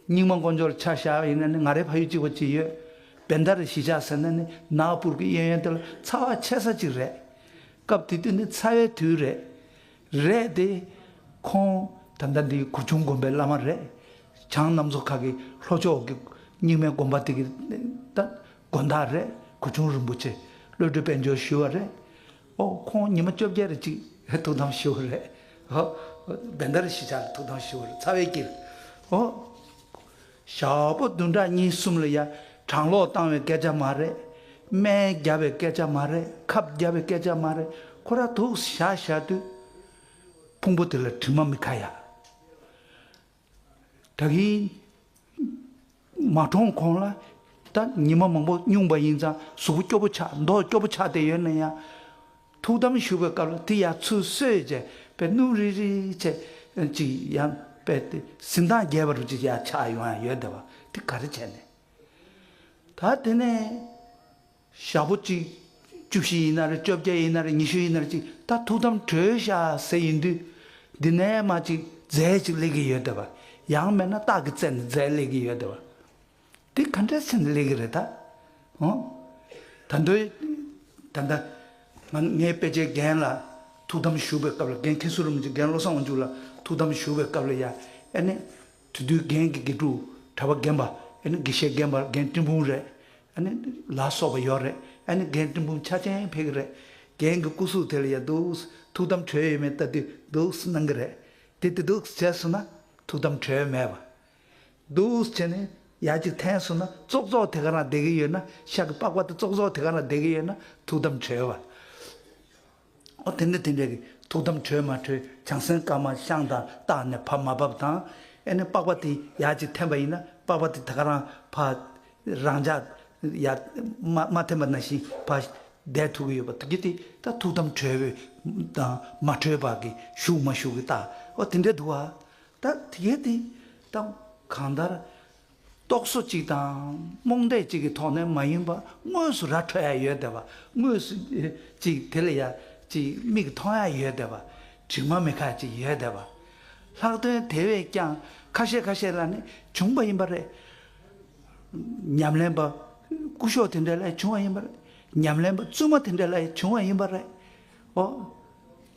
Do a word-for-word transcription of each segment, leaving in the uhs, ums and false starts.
རྙིང་མ་དཀོན་མཆོག་ལ་ཆ་བཞག་ཡིན་ན་ནི་ང་རའི་ཕ་ཡུལ་གཅིག་པ་གཅིག་ཡོད། བེན་ད་རི་གཞིས་ཆགས་ཟེར་ན་ནི་ནག་པུར་གྱི་གཡས་གཡོན་དེ་ལ་ཚ་བ་ཆེ་ས་གཅིག་རེད། སྐབས་དེ་དུས་ནི་ཚ་བའི་དུས་རེད། རེད་དེ། ཁོང་ད་ལྟ་འདི་གུར་ཆུང་དགོན་པའི་བླ་མ་རེད། བྱང་གནམ་མཚོ་ཁ་གི་ལྷོ་ཕྱོགས་ཀྱི་རྙིང་མའི་དགོན་པ་དེ་གི་ད་དགོན་བདག་རེད། གུར་ཆུང་རིན་པོ་ཆེ་བློ་གྲོས་དཔལ་འབྱོར་ཞུ་བ་རེད། ཨོ་ཁོང་ཉི་མ་བཅོ་བརྒྱད་རེ་གཅིག་ཐུགས་དམ་ཞུ་བ་རེད། ཨོ་བེན་ད་རི་གཞིས་ཆགས་ལ་ཐུགས་དམ་ཞུ་བ་རེད། ཚ་བའི་དཀྱིལ། ཨོ། ཞག་པོ་བདུན་ཕྲག་གཉིས་གསུམ་ལ་ཡ་གྲང་གློག་བཏང་བའི་སྐད་ཆ་མ་རེད། སྨན་བརྒྱབ་པའི་སྐད་ཆ་མ་རེད། ཁབ་བརྒྱབ་པའི་སྐད་ཆ་མ་རེད། ཁོ་ར་འདུག་བཞག་བཞག་དུས་ཕུང་པོ་དེ་ལ་དྲི་མ་མི་ཁ་ཡ། ད་གིན་མ་གྲོངས་གོང་ལ་ད་ཉི་མ་མང་པོ་སྨྱུང་པ་ཡིན་ཙང་གཟུགས་པོ་སྐྱོ་པོ་ཆགས། མདོག་སྐྱོ་པོ་ཆགས་བསྡད་ཡོད་ན་ཡང་། ཐུགས་དམ་བཞུགས་པའི་སྐབས་ལ་དེ་ཡར་ཚུར་གསོས་བྱས་པའི་སྣུམ་རིལ་རིལ་བྱས་ཅིག་ཡང་པས་ཏེ་གཟི་མདངས་རྒྱས་པ་རུ་ཅིག་ཡར་ཆགས་ཡོང་ཡ་ཡོད་བསྡད་པ་དེ་ག་རེ་བྱས་ནས། ད་དེ་ནས་ཞག་པོ་གཅིག་བཅུ་བཞི་ཡིན་ན་རེད། བཅོ་བརྒྱད་ཡིན་ན་རེད། ཉི་ཤུ་ཡིན་ན་རེད། ཅིག་ད་ཐུགས་དམ་གྲོལ་ཤག་ཟེར་ཡིན་དུས། འདི་ནས་མ་ཅིག་རྫས་ཅིག་སླེབས་ཀྱི་ཡོད་བསྡད་པ། ཡང་མིན་ན་རྟགས་ཀྱི་རྩལ་ནས་རྫས་སླེབས་ཀྱི་ཡོད་བསྡད་པ། དེ་ག་འདྲ་བྱས་ནས་སླེབས་ཀྱི་རེད་ད། ཨོ། ད་འདོད། ད་ལྟ་ང་ངའི་དཔེ་ཆའི་རྒན་ལ་ཐུགས་དམ་བཞུགས་པའི་སྐབས་ལ། རྒན་མཁན་ཟུར་རིན་པོ་ཆེ་རྒན་བློ་བཟང་དབང་ཕྱུག་ལ་ཐུགས་དམ་བཞུགས་པའི་སྐབས་ལ་ཡ། ཨ་ནི་དེ་དུས་རྒན་གྱི་དགེ་ཕྲུག་གྲྭ་པ་རྒན་པ། ཨ་ནི་དགེ་བཤེས་རྒན་པ་རྒན་སྤྲིན་ཕུང་རེད། ཨ་ནི་ལ་སོགས་པ་ཡོད་རེད། ཨ་ནི་རྒན་སྤྲིན་ཕུང་ཆ་ཅན་ཕེབས་ཀྱི་རེད། རྒན་གྱི་སྐུ་གཟུགས་དེ་ལ་ཡ་འདུག་ཐུགས་དམ་གྲོལ་ཡོད་མེད་ལྟ་དུས་འདུག་གནང་གི་རེད། དེ་དེ་འདུག་བྱས་སོང་ན་ཐུགས་དམ་གྲོལ་མེད་པ། འདུག་བྱས་ནས་ཡར་ཅིག་འཐེན་སོང་ན་ཙོག་ཙོག་དེ་ག་རང་བསྡད་ཀྱི་ཡོད་ན། ཤ་གི་པགས་པ་དེ་ཙོག་ཙོག་དེ་ག་རང་བསྡད་ཀྱི་ཡོད་ན་ཐུགས་དམ་གྲོལ་བ། ཨོ་དེ་འདྲ་དེ་འདྲ་གི་ཐུགས་དམ་གྲོལ་མ་གྲོལ། བྱང་སེམས་དཀར་དམར་ཤང་དང་བཏགས་ནས་བབས་མ་བབས་དང་། ཨེ་ནི་པགས་པ་དེ་ཡར་ཅིག་འཐེན་པ་ཡིན་ན་པགས་པ་དེ་དེ་ག་རང་ཕར་རང་འཇགས་ཡར་མ་མ་འཐེན་པ་ནང་བཞིན་ཕར་བསྡད་ཐུབ་ཀྱི་ཡོད་པ། དེ་གི་དེ་ད་ཐུགས་དམ་གྲོལ་བའི་དང་མ་གྲོལ་བ་གི་བཞུགས་མ་བཞུགས་གི་རྟགས། ཨོ་དེ་འདྲ་འདུག་བ། ད་དེ་གས་དེ་ད་གང་ལྟར་རྟོག་བཟོ་གཅིག་དང་རྨོངས་དད་གཅིག་གི་ཐོག་ནས་མ་ཡིན་པ་དངོས་སུ་ར་འཕྲོད་ཡ་ཡོད་བསྡད་པ། དངོས་སུ་ཨེ་གཅིག་དེ་ལ་ཡ་གཅིག་མིག་མཐོང་ཡ་ཡོད་བསྡད་པ། དྲི་མ་མི་ཁ་གཅིག་ཡོད་བསྡད་པ། ལྷག་དོན་དེ་བས་ཀྱང་ཁ་ཤས་ཁ་ཤས་ལ་ནི་བྱུང་བ་ཡིན་པ་རེད། ཉམས་ལེན་པ་སྐུ་ཞབས་དེ་འདྲ་ལ་བྱུང་བ་ཡིན་པ་རེད། ཉམས་ལེན་པ་བཙུན་མ་དེ་འདྲ་ལ་བྱུང་བ་ཡིན་པ་རེད། ཨོ།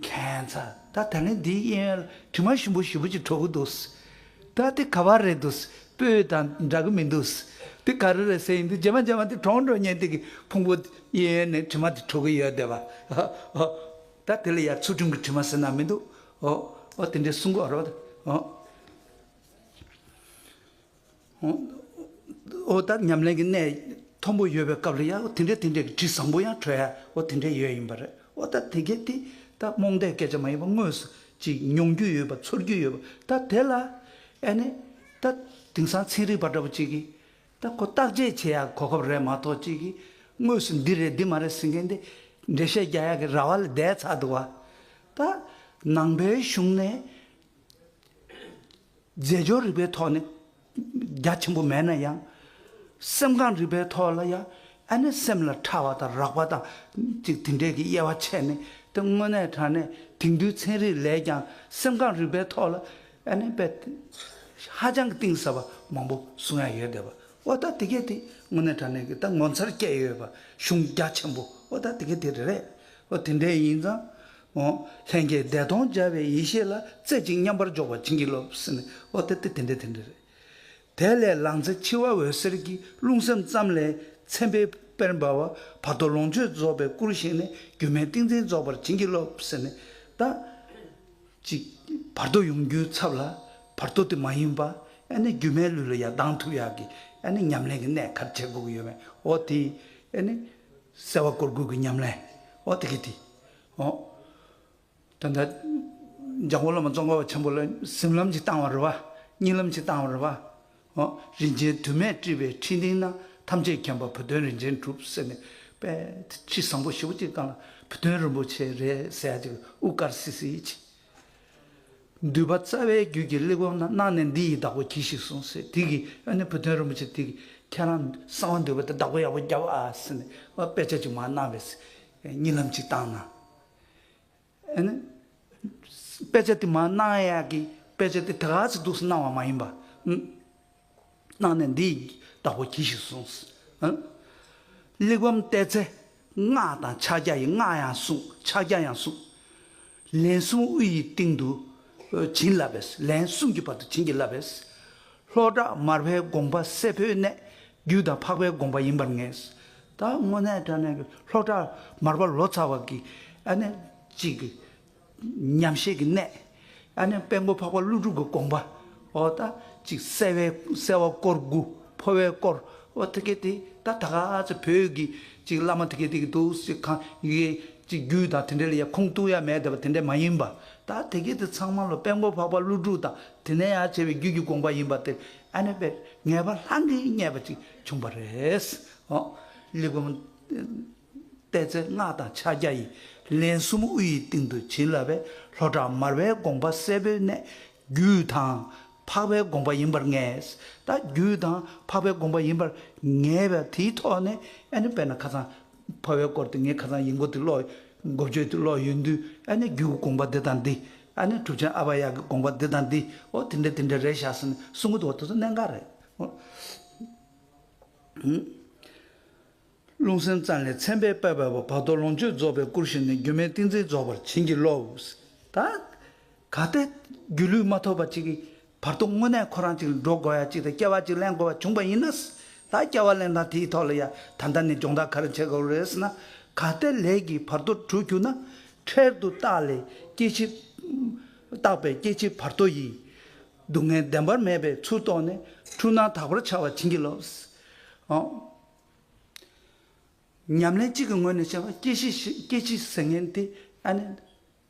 ཁྱད་མཚར། ད་ད་ནི་འདིའི་གཡས་གཡོན་ལ་དྲི་མ་ཞིམ་པོ་ཞེ་པོ་ཅིག་བྲོ་གི་འདུག་ད་དེ་ག་པར་རེད་འདུག་སྤོས་དང་འདྲ་གི་མི་འདུག་དེ་ག་རེ་རེད་ཟེར་ཡིན་དུས་རྗེས་མ་རྗེས་མ་དེ་གྲོངས་འགྲོ་ཉེན་དེ་གི་ཕུང་པོ་གཡས་གཡོན་ནས་དྲི་མ་དེ་བྲོ་གི་ཡོད་བསྡད་པ། ད་དེ་ལ་ཡར་ཚུལ་ཁྲིམས་ཀྱི་དྲི་མ་ཟེར་ན་མི་འདུག་ཨོ། ཨོ་དེ་འདྲའི་གསུང་གི་ཨ་རོ། ཨོ། ཨོ་ད་ཉམས་ལེན་གྱི་གནད་མཐོན་པོ་ཡོད་པའི་སྐབས་ལ་ཡང་དེ་འདྲའི་དེ་འདྲའི་གི་དྲི་བཟང་པོ་ཡང་འཕྲོད་ཡ། ཨོ་དེ་འདྲའི་ཡོད་ཡིན་པ་རེད། ཨོ་ད་དེ་གས་དེ་ད་རྨོངས་དད་སྐད་ཆ་མ་ཡིན་པ་དངོས་སུ་ཅིག་མྱོང་རྒྱུ་ཡོད་པ་ཚོར་རྒྱུ་ཡོད་པ། ད་དེ་ལ་ཨེ་ནི་ད་དེང་སང་ཚན་རིག་པ་འདྲ་པོ་ཅིག་གིས་ད་ཁོ་བརྟག་དཔྱད་བྱེད་ཡ་གོ་སྐབས་རེད་མ་གཏོགས་ཅིག་གིས་དངོས་སུ་འདི་རེད་འདི་མ་རེད་ཟེར་མཁན་དེ་འགྲེལ་བཤད་རྒྱག་ཡ་གི་ར་བ་ལ་བསྡད་ཚར་འདུག་བ། ད་ནང་པའི་གཞུང་ནས། རྫས་སྦྱོར་རིག་པའི་ཐོག་ནས་རྒྱ་ཆེན་པོ་མེད་ན་ཡང་། སེམས་ཁམས་རིག་པའི་ཐོག་ལ་ཡང་ཨ་ནི་སེམས་ལ་ཕྲ་བ་དང་རགས་པ་དང་ཅིག་དེ་འདྲས་ཀྱི་དབྱེ་བ་ཕྱེ་ནས། དེ་དངོས་གནས་དྲང་གནས་དེང་དུས་ཚན་རིག་ལས་ཀྱང་སེམས་ཁམས་རིག་པའི་ཐོག་ལ་ཨ་ནི་དཔེ་ཧ་ཅང་གི་གཏིང་ཟབ་པ་མང་པོ་གསུང་ཡ་ཡོད་བསྡད་པ། འོ་ད་དེ་གས་དེ་དངོས་གནས་དྲང་གནས་ཀྱི་ད་ངོ་མཚར་སྐྱེ་ཡོད་པ། གཞུང་རྒྱ་ཆེན་པོ། འོ་ད་དེ་གས་དེ་རེད། འོ་དེ་འདྲས་ཡིན་ཙང་། འོ། ལྷན་སྐྱེས་བདེ་སྟོང་སྦྱར་བའི་ཡེ་ཤེས་ལ། རྩེ་གཅིག་མཉམ་པར་འཇོག་པར་བྱིན་གྱིས་རློབས་ཟེར་ནས། འོ་དེ་དེ་དེ་འདྲས་དེ་འདྲས་རེད། དེ་ལས་ལང་ཚེ་འཆི་བ་འོད་གསལ་གྱི། རླུང་སེམས་ཙམ་ལས་མཚན་དཔེ་དཔེར་འབར་བ། བར་དོ་ལོངས་སྤྱོད་རྫོགས་པའི་སྐུར་བཞེངས་ནས། སྒྱུ་མའི་ཏིང་འཛིན་རྫོགས་པར་བྱིན་གྱིས་རློབས་ཟེར་ནས། ད། ཅིག་བར་དོ་ཡོང་རྒྱུའི་ཚབ་ལ་བར་དོ་དེ་མ་ཡིན་པ། ཨ་ནི་སྒྱུ་མའི་ལུས་ལ་ཡར་ལྡང་ཐུབ་ཡག་གི་ཨ་ནི་ཉམས་ལེན་གྱི་གནད་ག་རེ་བྱེད་དགོས་ཀྱི་ཡོད་མེད། འོ་དེ་ཨ་ནི་གསལ་བ་སྐོར་དགུ་གི་ཉམས་ལེན། འོ་དེ་གི་དེ། འོ། ད་ལྟ་འཇམ་མགོན་བླ་མ་ཙོང་ཁ་པ་ཆེན་པོ་ལ་གཟིམ་ལམ་ཅིག་བཏང་བ་རེད་བ། གཉིད་ལམ་ཅིག་བཏང་བ་རེད་བ། འོ། རིན་ཆེན་དུ་མས་སྤྲས་པའི་ཁྲི་སྟེང་ན། ཐམས་ཅད་མཁྱེན་པ་བུ་སྟོན་རིན་ཆེན་གྲུབ་ཟེར་ནས། དཔེ་ཁྲི་བཟང་པོ་ཞེ་པོ་ཅིག་སྒང་ལ་བུ་སྟོན་རིན་པོ་ཆེ་རེད་ཟེར་ཡ་ཅིག་དབུ་དཀར་སིལ་སིལ་ཅིག་འདུས་པ་རྩ་བའི་རྒྱུད་ཀྱི་གླེགས་བམ་ན། སྣང་ནས་འདི་ཡི་བདག་པོ་གྱིས་ཤིག་གསུངས་ཟེར། དེ་གི་ཨ་ནི་བུ་སྟོན་རིན་པོ་ཆེ་དེ་གི་ཁྱེད་རང་གསང་བ་འདུས་པ་དེ་བདག་པོ་ཡག་པོ་རྒྱབ་ཨ་ཟེར་ནས། ཨ་དཔེ་ཆ་ཅིག་མར་གནང་བས་ཟེར། གཉིད་ལམ་ཅིག་བཏང་ན། ཨ་ནི། དཔེ་ཆ་དེ་མར་གནང་ཡག་གི་དཔེ་ཆ་དེ་ད་ག་ཚོད་འདུག་སེ་གནང་བ་མ་ཡིན་པ། ཨུམ། གནང་ནས་འདི་ཡི་བདག་པོ་གྱིས་ཤིག་གསུངས། ཨ། གླེགས་བམ་བལྟས་ཚེ་སྔགས་དང་ཕྱག་རྒྱ་ཡི། སྔགས་ཡང་གསུངས། ཕྱག་རྒྱ་ཡང་གསུངས། ལན་གསུམ་དབུ་ཡི་སྟེང་དུ་བྱིན་བརླབས་པས། ལན་གསུམ་གྱི་བར་དུ་བྱིན་གྱིས་བརླབས་པས། ལྷོ་བྲག་མར་པའི་དགོངས་པ་གསལ་བོའི་གནད། རྒྱུད་དང་འཕགས་པའི་དགོངས་པ་ཡིན་པར་ངེས། ད་དངོས་གནས་དྲང་གནས་ཀྱི་ལྷོ་བྲག་མར་པ་ལོ་ཙཱ་བ་གི་ཨ་ནི་གཅིག་གི་ཉམས་བཞེས་ཀྱི་གནད། ཨ་ནི་དཔལ་མགོན་འཕགས་པ་ཀླུ་སྒྲུབ་ཀྱི་དགོངས་པ། འོ་ད་གཅིག་གསལ་བའི་གསལ་བ་སྐོར་དགུ། འཕོ་བའི་སྐོར། འོ་དེ་གས་དེ་ད་ད་ག་ཚོད་བོད་ཀྱི་གཅིག་བླ་མ་དེ་གས་དེ་གས་འདུག་ཟེར་གང་ཡི་གེ་གཅིག་རྒྱུད་དང་དེ་འདྲ་ལ་ཡ་ཁུངས་གཏུགས་ཡ་མེད་བསྡད་པ་དེ་འདྲ་མ་ཡིན་པ། ད་དེ་གས་དེ་ཚང་མ་ལོ་དཔལ་མགོན་འཕགས་པ་ཀླུ་སྒྲུབ་དང་དེ་ནས་ཡང་བྱས་པའི་རྒྱུད་ཀྱི་དགོངས་པ་ཡིན་པ་དེ་ཨ་ནི་དཔེ་ངེས་པ་ལྷང་གིས་རྙེད་པ་ཅིག་བྱུང་བ་རེད། འོ་གླེགས་བམ་བལྟས་ཚེ་སྔགས་དང་ཕྱག་རྒྱ་ཡི། ལན་གསུམ་དབུ་ཡི་སྟེང་དུ་བྱིན་བརླབས་པས། ལྷོ་བྲག་མར་པའི་དགོངས་པ་གསལ་བོའི་གནད། རྒྱུད་དང་འཕགས་པའི་དགོངས་པ་ཡིན་པར་ངེས། ད་རྒྱུད་དང་འཕགས་པའི་དགོངས་པ་ཡིན་པར་ངེས་པ་དེའི་ཐོག་ནས་ཨ་ནི་དཔེར་ན་ཁ་སང་འཕོ་བའི་སྐོར་དེ་ངས་ཁ་སང་ཡིག་མགོ་དེ་ཀློག་མགོ་བརྗོད་དེ་ཀློག་ཡོང་དུས་ཨ་ནི་རྒྱུད་ཀྱི་དགོངས་པ་འདི་དང་འདི། ཨ་ནི་གྲུབ་ཆེན་ཨ་བྷ་ཡ་གི་དགོངས་པ་འདི་དང་འདི། འོ་དེ་འདྲ་དེ་འདྲ་རེད་ཤག་ཟེར་ནས་གསུང་གི་འདུག་བ། དེ་ཚོ་གནད་འགག་རེད། འོ། རླུང་སེམས་ཙམ་ལས་མཚན་དཔེ་པ་བར་དོ་ལོངས་སྤྱོད་རྫོགས་པའི་སྐུར་ཞེན་ནས། སྒྱུ་མའི་ཏིང་འཛིན་རྫོགས་པར་བྱིན་གྱིས་རློབས། ད་གལ་ཏེ་སྒྱུ་ལུས་མ་ཐོབ་པ་ཅིག་གིས་བར་དོ་དངོས་གནས་ཁོ་རང་ཅིག་འགྲོ་དགོས་ཡ་ཅིག་དང་སྐྱེ་བ་ཅིག་ལེན་དགོས་པ་བྱུང་བ་ཡིན་ན། ད་སྐྱེ་བ་ལེན་སྟངས་དེའི་ཐོག་ལ་ཡ་ད་ལྟ་ནས་སྦྱོང་བརྡར་ག་རེ་བྱེད་དགོས་རེད་ཟེར་ན། གལ་ཏེ་ལས་ཀྱིས་བར་དོ་གྲུབ་གྱུར་ན། འཕྲལ་དུ་བརྟགས་ལས་སྐྱེ་འཆི། བརྟགས་པས་སྐྱེ་འཆི་བར་དོ་ཡི། སྡུག་བསྔལ་བདེན་པར་མེད་པའི་ཚུལ་རྟོགས་ནས། འཁྲུལ་སྣང་དག་པར་འཆར་བར་བྱིན་གྱིས་རློབས། ཨོ། ཉམས་ལེན་གཅིག་གི་ངོས་ནས་བྱས་པ་སྐྱེ་འཆི་ཞི། སྐྱེ་འཆི་ཟེར་མཁན་དེ་ཨ་ནི་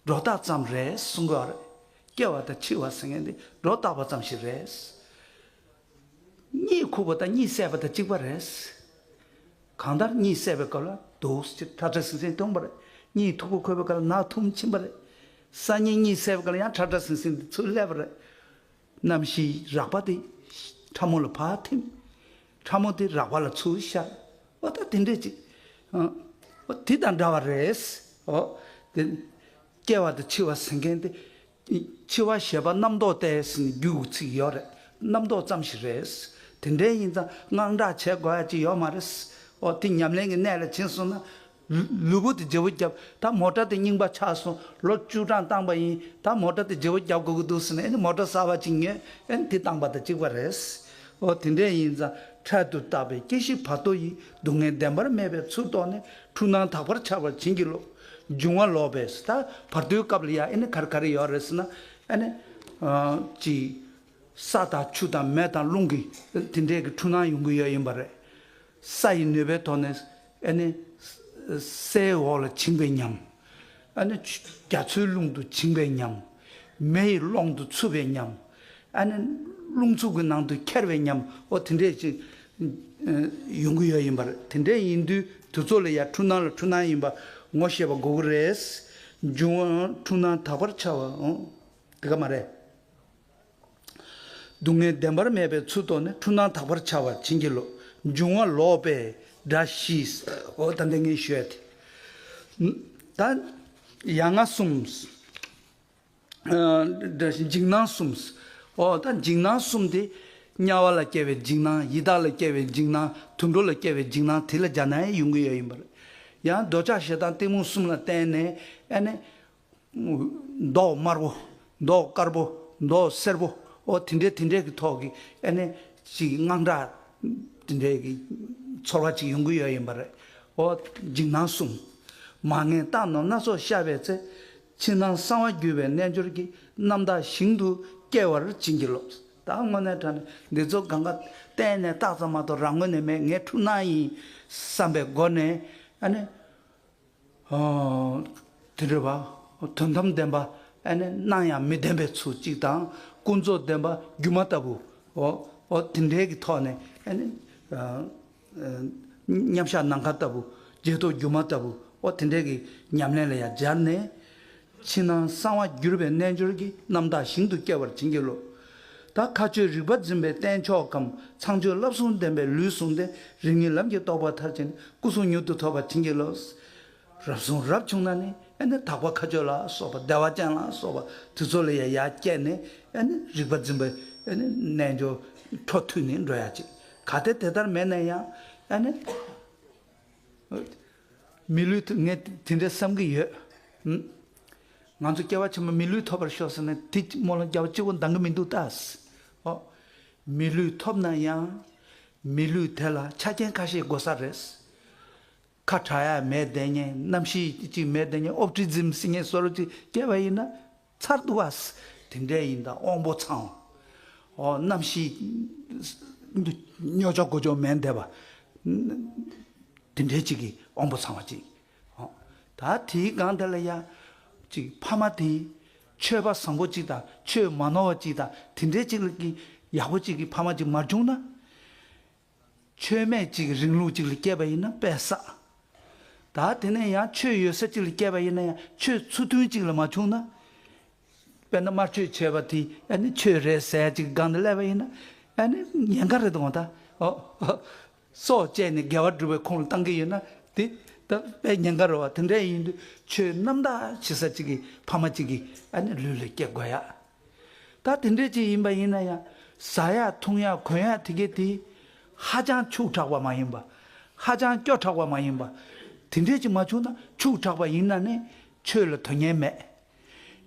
སྒྲོ་བཏགས་ཙམ་རེད་གསུང་གི་ཡོད་རེད། སྐྱེ་བ་དང་འཆི་བ་ཟེར་མཁན་དེ་སྒྲོ་བཏགས་པ་ཙམ་ཞིག་རེད། གཉིད་ཁུག་པ་དང་གཉིད་སད་པ་དང་གཅིག་པ་རེད། གང་ལྟར་གཉིད་སད་པའི་སྐབས་ལ་འདུག་སེ་ཁྲ་ཁྲ་ཟིང་ཟིང་མཐོང་བ་རེད། གཉིད་མཐུག་པོ་ཁུག་པའི་སྐབས་ལ་ནག་འཐུམ་ཕྱིན་པ་རེད། སང་ཉིན་གཉིད་སད་པའི་སྐབས་ལ་ཡང་ཁྲ་ཁྲ་ཟིང་ཟིང་དེ་ཚུར་སླེབས་པ་རེད། རྣམ་ཤེས་རགས་པ་དེ་ཕྲ་མོ་ལ་ཕར་ཐིམ། ཕྲ་མོ་དེ་རགས་པ་ལ་ཚུར་ཤར། འོ་ད་དེ་འདྲས་ཅིག་ཨ། འོ་དེ་དང་འདྲ་བ་རེད། འོ་དེ། སྐྱེ་བ་དང་འཆི་བ་ཟེར་མཁན་དེ། འཆི་བ་ཞེས་པ་རྣམ་རྟོག་སྟེ་ཟེར་ནས་རྒྱུད་ཀྱི་ཚིག་ཡོད་རེད། རྣམ་རྟོག་ཙམ་ཞིག་རེད། དེ་འདྲས་ཡིན་ཙང་དངངས་སྐྲག་བྱེད་དགོས་ཡ་ཅིག་ཡོད་མ་རེད། འོ་དེ་ཉམས་ལེན་གྱི་གནད་ལ་ཕྱིན་སོང་ན། ལུས་པོ་དེ་བརྗེ་བོ་བརྒྱབ། ད་མོ་ཊ་དེ་རྙིང་པ་ཆགས་སོང་། ལོ་བཅུ་གྲངས་བཏང་པ་ཡིན། ད་མོ་ཊ་དེ་བརྗེ་བོ་བརྒྱབ་དགོས་ཀྱི་འདུག་ཟེར་ནས་ཨེ་ནི་མོ་ཊ་གསར་པ་ཅིག་ཉོས། ཨེ་ནི་དེ་བཏང་པ་དང་གཅིག་པ་རེད། འོ་དེ་འདྲས་ཡིན་ཙང་འཕྲལ་དུ་བརྟགས་པས་སྐྱེ་ཤི་བར་དོ་ཡི། སྡུག་བསྔལ་བདེན་པར་མེད་པའི་ཚུལ་རྟོགས་ནས། འཁྲུལ་སྣང་དག་པར་འཆར་བར་བྱིན་གྱིས་རློབས། འབྱུང་བ་ལོག་པས། ད་བར་དོའི་སྐབས་ལ་ཡ་ཨེ་ནི་ག་རེ་ག་རེ་ཡོད་རེད་ཟེར་ན། ཨེ་ནི་ཅིག་ས་དང་ཆུ་དང་མེ་དང་རླུང་གི་དེ་འདྲས་ཀྱི་འཁྲུལ་སྣང་ཡོང་གི་ཡོད་ཡིན་པ་རེད། ས་ཡི་ནུས་པའི་ཐོག་ནས་ཨ་ནི་སའི་འོག་ལ་བྱིང་བའི་ཉམས། ཨ་ནི་རྒྱ་མཚོའི་ཀླུང་དུ་བྱིང་བའི་ཉམས། མེ་ཡི་ཀློང་དུ་འཚུབ་པའི་ཉམས། ཨ་ནི་རླུང་འཚུབ་ཀྱི་ནང་དུ་འཁྱེར་བའི་ཉམས། འོ་དེ་འདྲས་ཅིག་ཡོང་གི་ཡོད་ཡིན་པ་རེད། དེ་འདྲས་ཡིན་དུས་དེ་ཚོ་ལ་ཡ་འཁྲུལ་སྣང་ལ་འཁྲུལ་སྣང་ཡིན་པ་ངོ་ཤེས་པ་དགོས་ཀྱི་རེད། འབྱུང་བ་འཁྲུལ་སྣང་དག་པར་འཆར་བ། འོ་དེ་ག་མ་རེད། སྡུག་བསྔལ་བདེན་པར་མེད་པའི་ཚུལ་རྟོགས་ནས། འཁྲུལ་སྣང་དག་པར་འཆར་བར་བྱིན་གྱིས་རློབས། འབྱུང་བ་ལོག་པས་དགྲ་ཞི། འོ་ད་འདི་ངས་ཞུ་ཡ་དེ། ད་ཡ་ང་གསུམ། ཨ་འཇིགས་སྣང་གསུམ། འོ་ད་འཇིགས་སྣང་གསུམ་དེ། དམྱལ་བ་ལ་སྐྱེ་བའི་འཇིགས་སྣང་། ཡི་དྭགས་ལ་སྐྱེ་བའི་འཇིགས་སྣང་། དུད་འགྲོ་ལ་སྐྱེ་བའི་འཇིགས་སྣང་། དེ་ལ་སྦྱར་ན་ཡང་ཡོང་གི་ཡོད་ཡིན་པ་རེད། ཡང་འདོད་ཆགས་ཞེ་སྡང་གཏི་མུག་གསུམ་ལ་བརྟེན་ནས་ཨ་ནི། མདོག་དམར་པོ། མདོག་དཀར་པོ། མདོག་སེར་པོ། འོ་དེ་འདྲས་དེ་འདྲས་ཀྱི་ཐོག་གི་ཨ་ནི་ཅིག་དངངས་སྐྲག་དེ་འདྲས་ཀྱི་ཚོར་བ་ཅིག་ཡོང་གི་ཡོད་ཡིན་པ་རེད། འོ་འཇིགས་སྣང་གསུམ། མར་ངན་རྟགས་རྣམས་སྣ་ཚོགས་ཤར་བའི་ཚེ། ཕྱི་ནང་གསང་བ་བསྒྱུར་བའི་རྣལ་འབྱོར་གྱིས། རྣམ་དག་ཞིང་དུ་སྐྱེ་བར་བྱིན་གྱིས་རློབས། ད་དངོས་གནས་དྲང་གནས་འདི་ཚོ་གང་ག་གཏན་ནས་རྟགས་ཙམ་མ་གཏོགས་རང་ངོས་ནས་མེད། ངའི་འཁྲུལ་སྣང་ཡིན་བསམ་པའི་སྒོ་ནས་ཨ་ནི། དེ་འདྲ་བ། དོན་དམ་བདེན་པ་ཨ་ནི་སྣང་ཡང་མི་བདེན་པའི་ཚུལ་གཅིག་དང་། ཀུན་རྫོབ་བདེན་པ་སྒྱུ་མ་ལྟ་བུ། འོ་འོ་དེ་འདྲའི་གི་ཐོག་ནས་ཨ་ནི། མཉམ་བཞག་ནམ་མཁའ་ལྟ་བུ། རྗེས་ཐོབ་སྒྱུ་མ་ལྟ་བུ། འོ་དེ་འདྲའི་གི་ཉམས་ལེན་ལ་ཡང་སྦྱར་ནས། ཕྱི་ནང་གསང་བ་བསྒྱུར་བའི་རྣལ་འབྱོར་གྱིས། རྣམ་དག་ཞིང་དུ་སྐྱེ་བར་བྱིན་གྱིས་རློབས། ད་མཁའ་སྤྱོད་རིག་པ་འཛིན་པའི་རྟེན་མཆོག་གམ། ཚངས་སྤྱོད་བསླབ་གསུམ་ལྡན་པའི་ལུས་ཟུང་ལྡན། རིག་གནས་ལམ་གྱི་རྟོགས་པ་མཐར་ཕྱིན། སྐུ་གསུང་མྱུར་དུ་ཐོབ་པར་བྱིན་གྱིས་རློབས། རབ་བྱུང་རབ་བྱུང་ན་ནི་ཨ་ནི་དག་པ་མཁའ་སྤྱོད་ལ་སོགས་པ། བདེ་བ་ཅན་ལ་སོགས་པ་དེ་ཚོ་ལ་ཡང་ཡར་བསྐྱེད་ནས་ཨ་ནི་རིག་པ་འཛིན་པའི་ཨ་ནི་རྣལ་འབྱོར་ འཕྲོ་མཐུད་ནས་འགྲོ་ཡ་ཅིག་གལ་ཏེ་དེ་ལྟར་མེད་ན་ཡང་ཨ་ནི། མི་ལུས་ཐོབ། ངས་དེ་འདྲའི་བསམ་གྱི་ཡོད། ཧུམ། ང་ཚོ་སྐྱེ་བ་ཕྱི་མ་མི་ལུས་ཐོབ་པར་ཤོག་ཟེར་ནས་དེ་སྨོན་ལམ་རྒྱག་པ་གཅིག་པོ་འདང་གི་མི་འདུག་ད། ཨོ། མི་ལུས་ཐོབ་ན་ཡང་། མི་ལུས་དེ་ལ་ཆ་རྐྱེན་ཁ་ཤས་དགོས་ས་རེད། ཁ་གྲག་ཡ་མེད་བསྡད་མཁན། གནམ་གཤིས་ཅིག་མེད་བསྡད་མཁན། ཨོབ་ཊི་ཛིམ་ཟེར་མཁན་བཟོ་འདྲ་ཅིག་སྐྱེས་པ་ཡིན་ན། ཚར་འདུག་བ། དེ་འདྲ་ཡིན་ད། དབང་པོ་ཚང་བ། ཨོ། གནམ་གཤིས་སྨྱོ་ཆོག་གོ་ཆོག་མེད་བསྡད་པ། དེ་འདྲའི་ཅིག་གི་དབང་པོ་ཚང་བ་ཅིག་ཨོ། ད་དེའི་སྒང་དེ་ལ་ཡ། ཅིག་ཕ་མ་དེ། ཆོས་པ་བཟང་པོ་ཅིག་དང་། ཆོས་མ་ནོར་བ་ཅིག་དང་། དེ་འདྲའི་ཅིག་གི་ཡག་པོ་ཅིག་གི་ཕ་མ་ཅིག་མ་བྱུང་ན། ཆོས་མེད་ཅིག་གི་རིང་ལུགས་ཅིག་ལ་སྐྱེས་པ་ཡིན་ན་དཔེ་བསགས། ད་དེ་ནས་ཡང་ཆོས་ཡོད་ས་ཅིག་ལ་སྐྱེས་པ་ཡིན་ན་ཡང་ཆོས་ཚུལ་མཐུན་ཅིག་ལ་མ་བྱུང་ན། དཔེར་ན་དམར་མཆོད་བྱས་པ་དེ་ཨ་ནི་ཆོས་རེད་ཟེར་ཡ་ཅིག་སྒང་དུ་སླེབས་པ་ཡིན་ན། ཨ་ནི་ཉེན་ཁ་རེད་དོ་ད། ཨོ། སྲོག་བཅད་ནས་དགེ་བ་སྒྲུབ་པའི་ཁོངས་ལ་བཏང་གི་ཡོད་ན་དེ་ད་དཔེ་ཉེན་ཁ་རེད་བ། དེ་འདྲ་ཡིན་དུས་ཆོས་རྣམ་དག་བྱེད་ས་ཅིག་གི་ཕ་མ་ཅིག་གི་ཨ་ནི་ལུས་ལ་སྐྱེ་དགོས་ཡ། ད་དེ་འདྲས་ཅིག་ཡིན་པ་ཡིན་ན་ཡང་། ཟ་ཡ་འཐུང་ཡ་གོན་ཡ་དེ་གས་དེ། ཧ་ཅང་ཕྱུག་དྲགས་པ་མ་ཡིན་པ། ཧ་ཅང་སྐྱོ་དྲགས་པ་མ་ཡིན་པ། དེ་འདྲས་ཅིག་མ་བྱུང་ན། ཕྱུག་དྲགས་པ་ཡིན་ན་ནི་ཆོས་ལ་དོན་གཉེར་མེད།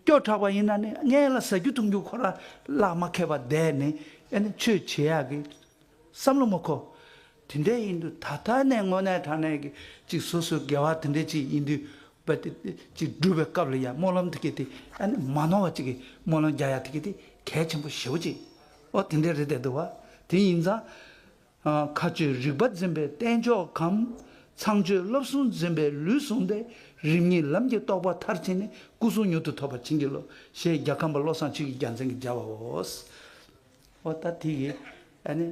སྐྱོ་དྲགས་པ་ཡིན་ན་ནི་སྔན་ལ་ཟ་རྒྱུ་འཐུང་རྒྱུ་ཁོ་ར་བརླག་མ་ཁེལ་བ་བསྡད་ནས་ཨ་ནི་ཆོས་བྱེད་ཡག་གི་བསམ་བློ་མ་འཁོར། དེ་འདྲ་ཡིན་དུས་ད་ལྟ་ནས་དངོས་གནས་དྲང་གནས་ཀྱི་ཅིག་སོ་སོའི་དགེ་བ་དེ་འདྲ་ཅིག་ཡིན་དུས་པ་དེ་ཅིག་སྒྲུབ་པའི་སྐབས་ལ་ཡང་སྨོན་ལམ་དེ་གས་དེ་ཨ་ནི་མ་ནོར་བ་ཅིག་གི་སྨོན་ལམ་རྒྱག་ཡ་དེ་གས་དེ་གལ་ཆེན་པོ་ཞེ་པོ་ཅིག་ཨོ་དེ་འདྲ་རེད་བསྡད་འདུག་བ། དེ་ཡིན་ཙང་། མཁའ་སྤྱོད་རིག་པ་འཛིན་པའི་རྟེན་མཆོག་གམ། ཚངས་སྤྱོད་བསླབ་གསུམ་འཛིན་པའི་ལུས་བཟུང་སྟེ། རིམ་གཉིས་ལམ་གྱི་རྟོགས་པ་མཐར་ཕྱིན་ནས། སྐུ་གསུང་མྱུར་དུ་ཐོབ་པར་བྱིན་གྱིས་རློབས། ཞེས་རྒྱལ་ཁམས་པ་བློ་བཟང་ཆོས་ཀྱི་རྒྱལ་མཚན་གྱིས་མཇལ་བའོ། ཨོ་ད་དེ་གི་ཨ་ནི་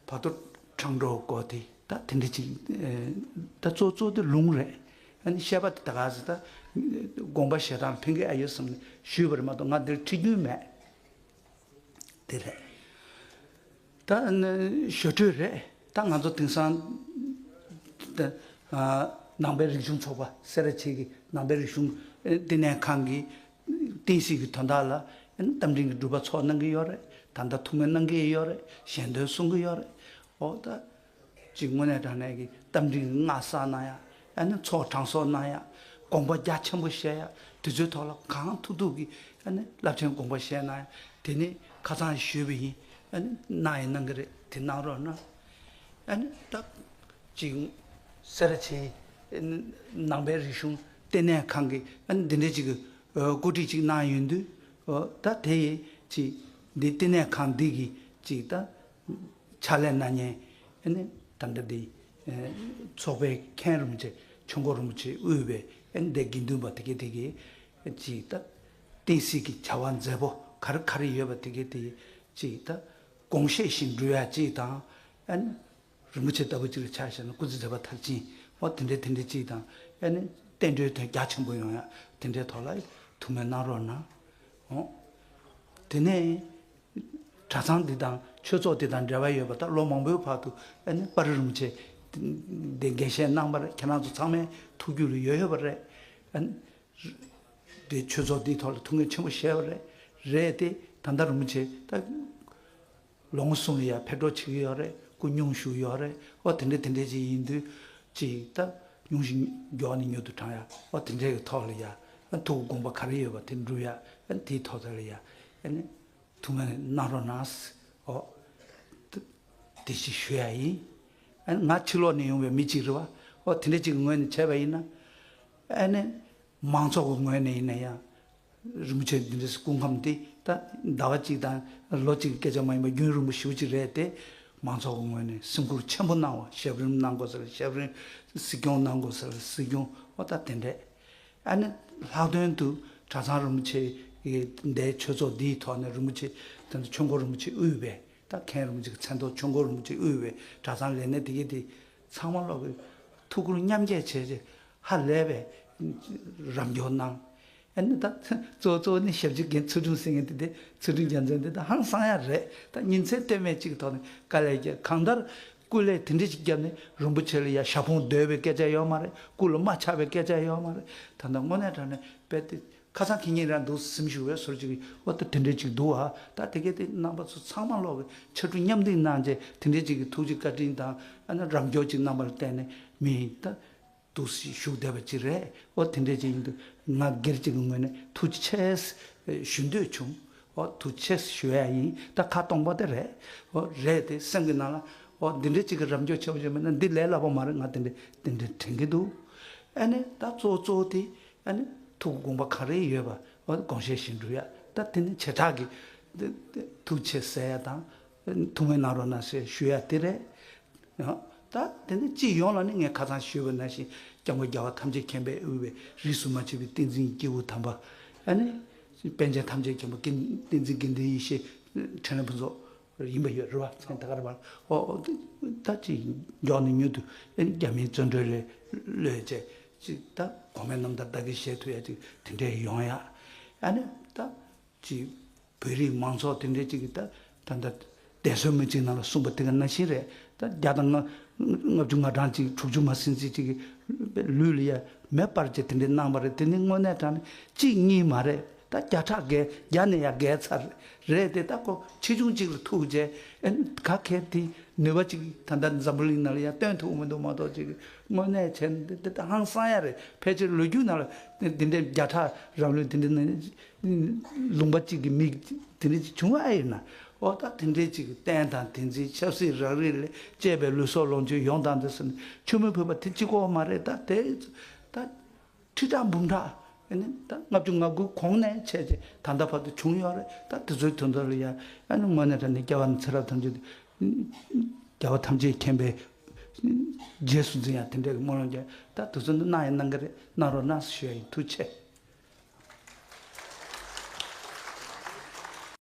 བར་དོ་འཕྲང་སྒྲོལ་སྐོར་དེ་ད་དེ་འདྲ་ཅིག་ཨེ་ད་གཙོ་གཙོ་དེ་ལུང་རེད། ཨ་ནི་བཤད་པ་དེ་ད་ག་ཟེར་ད་དགོངས་པ་བཞེས་སྟངས་ལ་ཕན་གི་ཨ་ཡོད་བསམ་ནས་ཞུས་པ་རེད་མ་གཏོགས་ང་འདིར་ཁྲིད་རྒྱུན་མེད། དེ་རེད། ད་ནི་ཞོ་དྲུག་རེད། ད་ང་ཚོ་དེང་སང་ད་ཨ་ནང་པའི་རིག་གཞུང་ཚོགས་པ་སེ་ར་བྱེས་ཀྱི་ནང་པའི་རིག་གཞུང་ཨེ་བསྟི་གནས་ཁང་གི་བསྟན་སྲིད་ཀྱི་དོན་དག་ལ་ཨེ་རྟ་མགྲིན་གྱི་སྒྲུབ་པ་ཚོགས་གནང་གི་ཡོད་རེད། ད་ལྟ་ཐུགས་སྨོན་གནང་གི་ཡོད་རེད། ཞལ་འདོན་གསུང་གི་ཡོད་རེད། འོ་ད་ཅིག་དངོས་གནས་དྲང་གནས་ཀྱི་རྟ་མགྲིན་གྱི་སྔགས་བསགས་གནང་ཡ། ཨ་ནི་ཚོགས་དྲང་སྲོང་གནང་ཡ། དགོངས་པ་རྒྱ་ཆེན་པོ་བཞེས་ཡ། དེ་ཚོའི་ཐོག་ལ་གང་ཐུབ་ཐུབ་ཀྱིས་ཨ་ནི་རླབས་ཆེན་དགོངས་པ་བཞེས་གནང་ཡ། དེ་ནི་ཁ་སང་ཞུས་པ་ཡིན། ཨ་ནི་གནང་ཡང་གནང་གི་རེད། དེ་གནང་རོགས་གནང་། ཨ་ནི་ད་ཅིག་སེ་ར་བྱེས་ནང་པའི་རིག་གཞུང་བསྟི་གནས་ཁང་གིས་ཨ་ནི་འདི་འདྲའི་ཅིག་གི་བཀོད་སྒྲིག་ཅིག་གནང་ཡོང་དུས། ད་དེ་ཡི་ཅིག་འདི་བསྟི་གནས་ཁང་འདི་གི་ཅིག་ད་ཕྱག་ལས་གནང་མཁན་ཨ་ནི་ད་ལྟ་འདི་ཚོགས་པའི་མཁན་རིན་པོ་ཆེ་ཆོས་འཁོར་རིན་པོ་ཆེ་དབུས་པའི་ཨ་ནི་འདི་དགེ་འདུན་པ་དེ་གས་དེ་གས་ཅིག་ད་བསྟན་སྲིད་ཀྱི་བྱ་བ་མཛད་པོ་ག་རེ་ག་རེ་ཡོད་པ་དེ་གས་དེ་ཅིག་ད་དགོངས་བཞེས་བཞིན་འགྲུབ་ཡ་ཅིག་དང་། ཨ་ནི་རིན་པོ་ཆེ་ལྟ་བུ་ཅིག་ལ་ཆ་བཞག་ན་སྐུ་ཚེ་མཛད་པ་མཐར་ཕྱིན། འོ་དེ་འདྲའི་དེ་འདྲའི་ཅིག་དང་། ཨ་ནི་བསྟན་འགྲོའི་དོན་རྒྱ་ཆེན་པོ་ཡོང་ཡ་དེ་འདྲའི་ཐོག་ལ་ཐུགས་སྨོན་གནང་རོགས་གནང་། འོ། དེ་ནས་གྲྭ་ཚང་འདི་དང་ཆོས་ཚོགས་འདི་དང་འབྲེལ་བ་ཡོད་པ་ད་ལོ་མང་པོའི་བར་དུ་ཨ་ནི་དཔའ་རིས་རིན་པོ་ཆེ་འདི་འགན་བཞེས་གནང་བར་ཁྱེད་རང་ཚོ་ཚང་མའི་ཐུགས་རྒྱུད་ལ་ཡོད་ཡོད་པ་རེད། ཨ་ནི་དེ་ཆོས་ཚོགས་འདིའི་ཐོག་ལ་ཐུགས་འགན་ཆེན་པོ་བཞེས་པ་རེད། རེད་དེ་ད་ལྟ་རིན་པོ་ཆེ་ད་ལོ་ངོ་གསུམ་ལ་ཡར་ཕེབས་འགྲོ་བྱེད་ཀྱི་ཡོད་རེད། སྐུ་སྙུང་ཞུ་ཡོད་རེད། ཨོ་དེ་འདྲ་དེ་འདྲ་ཅིག་ཡིན་དུས་ཅིག་ད་སྙུང་གཞི་མགྱོགས་ནས་མྱུར་དུ་དྲང་ཡ། ཨོ་དེ་འདྲའི་གི་ཐོག་ལ་ཡ་ཨ་ཐུགས་དགོངས་པ་ག་རེ་ཡོད་པ་དེ་འགྲུབ་ཡ། ཨ་དེའི་ཐོག་ལ་ཡ་ཨ་ནི་ཐུགས་སྨོན་གནང་རོགས་གནང་། ཨོ་དེ་ཅིག་ཞུ་ཡ་ཡིན། ཨ་ནི་ང་ཕྱི་ལོགས་ནས་ཡོང་བའི་མི་ཅིག་རེད་བ། ཨོ་དེ་འདྲ་ཅིག་གི་ངོས་ནས་བྱས་པ་ཡིན་ན་ཨ་ནི་མང་ཚོགས་ཀྱི་ངོས་ནས་ཡིན་ན་ཡང་། རིན་པོ་ཆེ་འདི་འདྲའི་སྐུ་ཁམས་འདི་ད་ཟླ་བ་གཅིག་དང་ལོ་གཅིག་གི་སྐད་ཆ་མ་ཡིན་པ་རྒྱུན་རིང་པོ་ཞེ་པོ་ཅིག་རེད་དེ། མང་ཚོགས་ཀྱི་ངོས་ནས་སེམས་ཁུར་ཆེན་པོ་གནང་བ། ཞབས་རིམ་གནང་དགོས་ས་ལ་ཞབས་རིམ། སྲིད་སྐྱོང་གནང་དགོས་ས་ལ་སྲིད་སྐྱོང་། ཨོ་ད་དེ་འདྲས། ཨ་ནི་ལྷག་དོན་དུ་གྲྭ་ཚང་རིན་པོ་ཆེ་ཡི་འདའི་ཆོས་ཚོགས་འདིའི་ཐོག་ནས་རིན་པོ་ཆེ་དེ་ཚོ་ཆོས་འཁོར་རིན་པོ་ཆེ་དབུས་པའི་ད་མཁན་རིན་པོ་ཆེ་གི་མཚན་ཐོག་ཆོས་འཁོར་རིན་པོ་ཆེ་དབུས་པའི་གྲྭ་ཚང་ལས་སྣེ་དེ་གས་དེ་ཚང་མ་ལོག་གི་ཐུགས་ཁུར་མཉམ་སྐྱེད་བྱས་རྗེས་ཧ་ལས་པའི་རམ་འཁྱོག་གནང་། ཨ་ནི་ད་གཙོ་བོ་གཙོ་བོ་ནི་ཞབས་ཕྱི་འགན་ཚུལ་ཁྲིམས་ཟེར་མཁན་དེ་དེ་ཚུལ་ཁྲིམས་རྒྱལ་མཚན་དེ་ད་ཧང་སང་ཡ་རེད། ད་ཉིན་མཚན་ལྟོས་མེད་གཅིག་གི་ཐོག་ནས་དཀའ་ལས་བརྒྱབ། གང་ལྟར་སྐུ་ལས་དེ་འདྲ་ཞིག་བརྒྱབ་ནས་རིན་པོ་ཆེ་ལ་ཡ་ཞག་ཕུང་བསྡོས་པའི་སྐད་ཆ་ཡོད་མ་རེད། སྐུ་ལ་རྨ་ཆགས་པའི་སྐད་ཆ་ཡོད་མ་རེད། ད་ལྟ་དངོས་གནས་དྲང་གནས་དཔེ་དེ། ཁ་སང་ཁེ་ཉིན་རང་འདུག་སེམས་ཤུགས་བས་སོར་ཅིག་འོ་ད་དེ་འདྲས་ཅིག་འདུག་ཨ། ད་དེ་གས་དེ་རྣམ་པ་ཚོ་ཚང་མ་ལོག་གི་ཕྱར་གྲུ་མཉམ་འདེགས་གནང་རྗེས་དེ་འདྲས་ཅིག་གི་ཐུགས་རྗེ་བཀའ་དྲིན་དང་ཨ་ནི་རབ་འབྱོར་ཅིག་གནང་བར་བརྟེན་ནས་མི་ད་འདུག་སེ་བཞུགས་བསྡད་པ་ཅིག་རེད། འོ་དེ་འདྲས་ཅིག་ཡིན་དུས་ང་སྒེར་ཅིག་གི་ངོས་ནས་ཐུགས་རྗེ་ཆེ་ཞུ་འདོད་བྱུང་། འོ་ཐུགས་རྗེ་ཆེ་ཞུ་ཡ་ཡིན། ད་ཁ་སྟོང་པ་དེ་རེད། འོ་རེད་དེ་སེམས་ཀྱི་ནང་ལ་འོ་འདི་འདྲས་ཅིག་གི་རབ་འབྱོར་ཆེ་བོ་ཅིག་མེད་ན་འདི་ལས་སླ་པོ་མ་རེད། ང་དེ་འདྲས་དེ་འདྲས་དྲན་གྱི་འདུག་ཨ་ནི་ད་གཙོ་བོ་གཙོ་བོ་དེ། ཨ་ནི་ཐུགས་དགོངས་པ་ག་རེ་ཡོད་པ་འོ་དགོངས་བཞེས་བཞིན་འགྲུབ་ཡ། ད་དེ་ནི་བྱེ་བྲག་གི་ཐུགས་རྗེ་ཆེ་ཟེར་ཡ་དང་ཐུགས་སྨོན་གནང་རོགས་གནང་ཞེས་ཞུ་ཡ་དེ་རེད། ཡང་ད་དེ་ནི་སྤྱི་ཡོངས་ལ་ནི་ངས་ཁ་སང་ཞུས་པ་ནང་བཞིན་སྐྱབས་མགོན་རྒྱལ་བ་ཐམས་ཅད་མཁྱེན་པས་དབུས་པའི་རིས་སུ་མ་ཆད་པའི་བསྟན་འཛིན་སྐྱེས་བུ་དམ་པ། ཨ་ནི་པཎ་ཆེན་ཐམས་ཅད་མཁྱེན་པ་ཀུན་བསྟན་འཛིན་དགེ་འདུན་ཡེ་ཤེས་འཕྲིན་ལས་ཕུན་ཚོགས་ཡིན་པ་ཡོད་རེད་བ། མཚན་ད་ག་རེ་བ་ཨོ་ད་ཅིག་མགྱོགས་ནས་མྱུར་དུ་རྒྱ་མིའི་བཙོན་གྲོལ་ལས་གློད་བྱས་ཅིག་ད་གོང་མའི་རྣམ་ཐར་བདག་གིར་བཞེས་ཐུབ་ཡ་ཅིག་དེ་འདྲས་ཡོང་ཡ། ཨ་ནི་ད་ཅིག་བོད་རིགས་མང་ཚོགས་དེ་འདྲས་ཅིག་གིས་ད་ད་ལྟ་བདེན་སྲུང་མི་གཅིག་ནང་ལ་གསུངས་པ་དེ་ག་ནང་བཞིན་རེད། ད་བརྒྱ་དང་ལྔ་ལྔ་བཅུ་ང་གྲངས་ཅིག་དྲུག་ཅུ་མ་ཟིན་ཙམ་ཅིག་གི་ལུས་ལ་ཡ་མེ་སྤར་བྱས་དེ་འདྲས་གནང་བ་རེད། དེ་ནི་དངོས་གནས་དྲང་གནས་གཅིག་གཉིས་མ་རེད། ད་བརྒྱ་ཕྲག་བརྒལ་བརྒྱ་ནས་ཡར་བརྒལ་ཚར་རེད་དེ། ད་ཁོ་ཆེ་ཆུང་གཅིག་ལ་ཐུག་རྗེས་ཨེ་ག་གལ་ཏེ་ནུས་པ་གཅིག་ད་ལྟ་འཛམ་བུ་གླིང་ནང་ལ་ཡང་སྟོན་ཐུབ་མི་འདུག་མ་གཏོགས་ཅིག་དངོས་གནས་བྱས་ན་འདི་འདི་ད་ཧང་སང་ཡ་རེད། ཕལ་ཆེར་ལོ་རྒྱུས་ནང་ལ་འདི་འདྲའི་བརྒྱ་ཕྲག་རང་ལུས་འདི་འདྲ་ནང་ལུང་པ་གཅིག་གི་མིག་དེ་འདྲ་ཅིག་བྱུང་བ་ཡིན་ན། ཨོ་ད་དེ་འདྲའི་ཅིག་གི་རྟེན་དང་བདེན་ཚིག་ཆབ་སྲིད་རང་རིགས་ལས་བཅས་པའི་ལུས་སྲོག་ལོངས་སྤྱོད་ཡོངས་དང་འདི་ཟེར་ནས་ཆུ་མོ་ཕུད་པ་དེ་གཅིག་པོ་མ་རེད། ད་དེ་ད། ཁྲི་ཕྲག་འབུམ་ཕྲག་ཨ་ནི་ད་ལྔ་བཅུ་ང་དགུ་གོང་ནས་བྱས་རྗེས་ད་ལྟ་བར་དུ་བྱུང་ཡོད་རེད། ད་དེ་ཚོའི་དོན་དག་ལ་ཡང་ཨ་ནི་དངོས་གནས་དྲང་གནས་སྐྱབས་པ་ཚེ་རབས་ཐམས་ཅད་རྒྱལ་བ་ཐམས་ཅད་མཁྱེན་པའི་རྗེས་སུ་འཛིན་ཡ་དེ་འདྲའི་སྨོན་ལམ་རྒྱག་ད་དེ་ཚོ་འདི་གནང་ཡང་གནང་གི་རེད། གནང་རོགས་གནང་ཞུ་ཡ་ཡིན། ཐུགས་རྗེ་ཆེ།